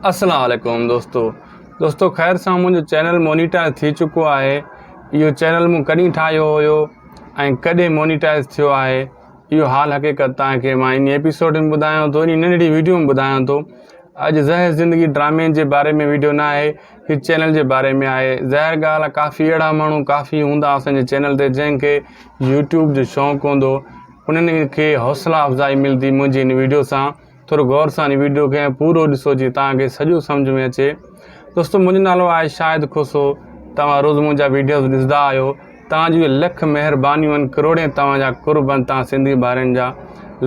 السلام عليڪم دوستو دوستو خير سان منهنجو چينل مونيٽائز ٿي چڪو آهي اهو چينل مون ڪڏهن ٺاهيو هيو ۽ ڪڏهن مونيٽائز ٿيو آهي اهو حال حقيقت توهان کي مان ان ايپيسوڊ ۾ ٻڌايان ٿو ان ننڍڙي ويڊيو ۾ ٻڌايان ٿو اڄ زهر زندگي ڊرامي جي باري ۾ ويڊيو نه آهي هي چينل جي باري ۾ آهي ظاهر ڳالهه آهي ڪافي اهڙا ماڻهو ڪافي هوندا اسان جي چينل تي جنهن کي يوٽيوب جو شوق هوندو انهن کي حوصلا افزائي ملندي منهنجي هن ويڊيو سان ٿورو غور سان هن ويڊيو کي پورو ڏسو جيئن توهان کي سڄو سمجهه ۾ اچي دوستو منهنجو نالو آهي شاهد کوسو توهان روز منهنجا ويڊيوز ڏسندا آهيو توهان جون لک مهربانيون آهن ڪروڙين توهان جا قرب آهن توهان سنڌي ڀائرن جا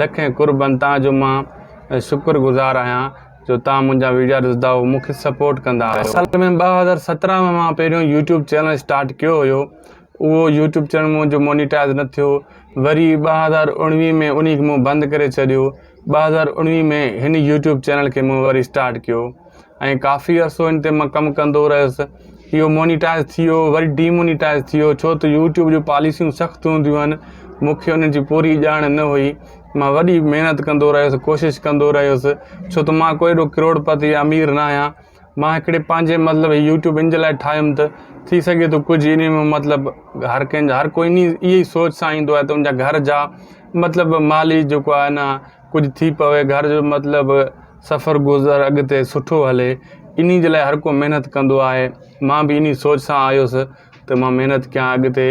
لکين قرب آهن توهان جو مان شڪر گذار آهيان جو توهان منهنجا ويڊيا ڏسندا آهيو مون کي سپورٽ ڪندا آهيو اصل ۾ 2017 ۾ مان پهريون يوٽيوب چينل اسٽارٽ ڪيو هيو اهو يوٽيوب چينل منهنجو مونيٽائز نه ٿيو وري 2019 ۾ انهي کي مون بند ڪري ڇڏيو 2019 ۾ هن يوٽيوب چينل کي مون وري اسٽارٽ ڪيو ۽ ڪافي عرصو هن تي مان ڪم ڪندو رهيس اهو مونيٽائز ٿي ويو وري ڊي مونيٽائز ٿي ويو ڇو ته يوٽيوب جون پاليسيون سخت هونديون آهن مون کي انهن جي پوري ڄاڻ نه هئي مان وڏي محنت ڪندو رهيس ڪوشش ڪندو رهيس ڇو ته مان ڪو ايڏو ڪروڙپتي يا امير نه آهيان مان هڪڙي پنهنجي مطلب هي يوٽيوب ان جي لاء ٺاهيم ته ٿي سگهي ٿو ڪجهه انهي ۾ مطلب هر ڪنهن جا هر ڪوئي انهي اهي ئي سوچ سان ايندو آهي ته ان جا گهر جا مطلب مالي جيڪو آهي نه ڪجهه ٿي پوي گهر جو مطلب سفر گذر اڳتي سٺو هلي انهي جي لاء هر ڪو محنت ڪندو آهي مان به انهي سوچ سان آيس ته مان محنت ڪيان اڳتي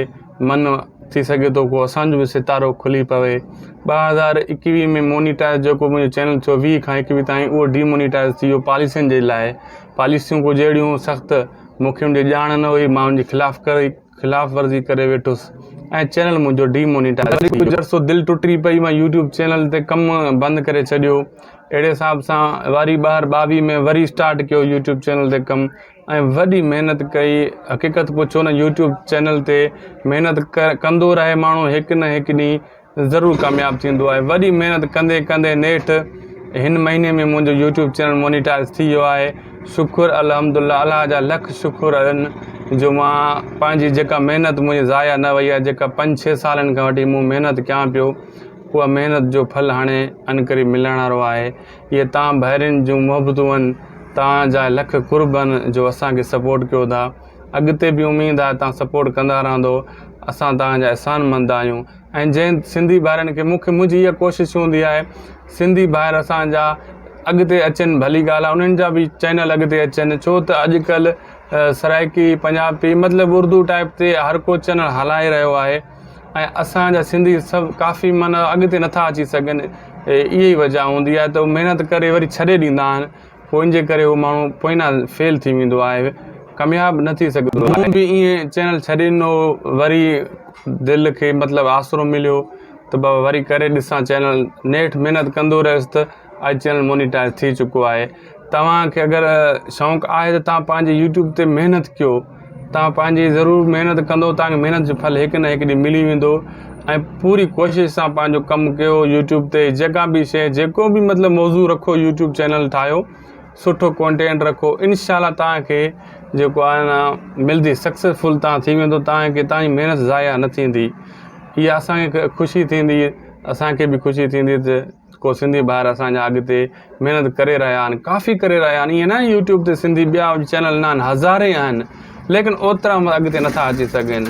من ٿي سگهي ٿو ڪو اسانجو به ستارو کلي پوي 2021 ۾ مونيٽائز جيڪو منهنجو چينل ٿيو 20 کان 21 تائين اهو ڊي مونيٽائز ٿي ويو پاليسين جي لاء پاليسيون ڪجهه اهڙيون سخت مونکي ان جي ڄاڻ نه هئي مان ان جي خلاف ڪري خلاف ورزي ڪري ويٺس ۽ چينل منهنجو ڊي مونيٽائز ٿي ويو. ڪجهه عرصو دل ٽٽي پئي مان يوٽيوب چينل تي ڪم بند ڪري ڇڏيو اهڙي حساب سان وري 2022 ۾ وري اسٽارٽ ڪيو يوٽيوب چينل تي ڪم ۽ وڏي محنت ڪئي حقيقت پڇو نه يوٽيوب چينل تي محنت ڪندو رهي ماڻهو هڪ نه هڪ ڏينهن ضرور ڪامياب ٿيندو آهي وڏي محنت ڪندي ڪندي نيٺ هن مهيني ۾ منهنجو يوٽيوب چينل مونيٽائز ٿي ويو آهي شڪر الحمد الله الله جا لک شڪر آهن جو مان پنهنجي جيڪا محنت منهنجي ضايع نه وئي آهي جيڪا پنج ڇهه سالن کان وٺي مون محنت ڪيان پيو اها محنت جو ڦل هاڻي انڪري ملڻ وارو آهي اهي توهان ڀائرن جون محبتون آهن توهان جا لک قرب آهن جو اسان کي سپورٽ ڪيو ٿا اڳتي به اميد آهي توهان سپورٽ ڪندا رهندو اسان توهان جا احسان مند آهيون ۽ جنهن سنڌي ڀائرن کي مونکي منهنجي اها ڪوشش هوندي آهي سنڌي ڀائر اسان جا اڳتي اچن ڀلي ڳالهه آهي انهن جا به چينل اڳتي اچن ڇو ته اڄڪلهه سرائڪي پنجابي مطلب اردو ٽائپ تي هر ڪو چينل هلائي رهيو آهي ۽ اسان جا سنڌي سڀ ڪافي معنيٰ اڳتي نٿا اچي سگهن اها ئي وجه هوندي آهي ته محنت ڪري وري ڇڏي ڏيندا آهن پوء ان جي ڪري اهو ماڻهو پوئنا فيل ٿي ويندو آهي ڪامياب نه ٿي سگهندو آهي مون به ائين چينل ڇڏي ڏنو وري دل کي مطلب آسرو مليو ته بابا وري ڪري ڏسان چينل نيٺ محنت ڪندو رهيس ته اڄ چينل مونيٽائز ٿي چڪو آهي توهان کي اگر شوق آهي ته توهان پنهنجي يوٽيوب تي محنت ڪيو توهان پنهنجي ضرور محنت ڪندو توهان کي محنت جو ڦل هڪ نه هڪ ڏينهن ملي ويندو ۽ پوري ڪوشش سان پنهنجو ڪم ڪيو يوٽيوب تي جيڪا به شيء جيڪو به مطلب موضوع رکو يوٽيوب چينل ٺاهيو سٺو ڪونٽينٽ رکو انشاء الله توهان کي جيڪو آهي نه ملدي سڪسيسفل توهان ٿي ويندو توهان کي توهان جي محنت ضايع نه ٿيندي اها اسان کي خوشي ٿيندي اسان کي به خوشي ٿيندي ته ڪو سنڌي ڀائر اسان جا اڳتي محنت ڪري رهيا آهن ڪافي ڪري رهيا آهن ائين نه يوٽيوب تي سنڌي ٻيا چينل نه آهن هزارين آهن ليڪن اوترا اڳتي نٿا اچي سگهن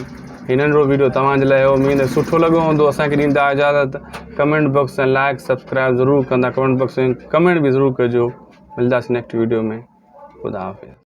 هي ننڍڙو ويڊيو توهان جي لاء اميد سٺو لڳو هوندو اسان کي ڏيندا اجازت ڪمينٽ باڪس ۽ لائڪ سبسڪرائب ضرور ڪندا ڪمينٽ باڪس ۾ ڪمينٽ به ضرور ڪجو ملداسين نيڪسٽ ويڊيو ۾ خدا حافظ.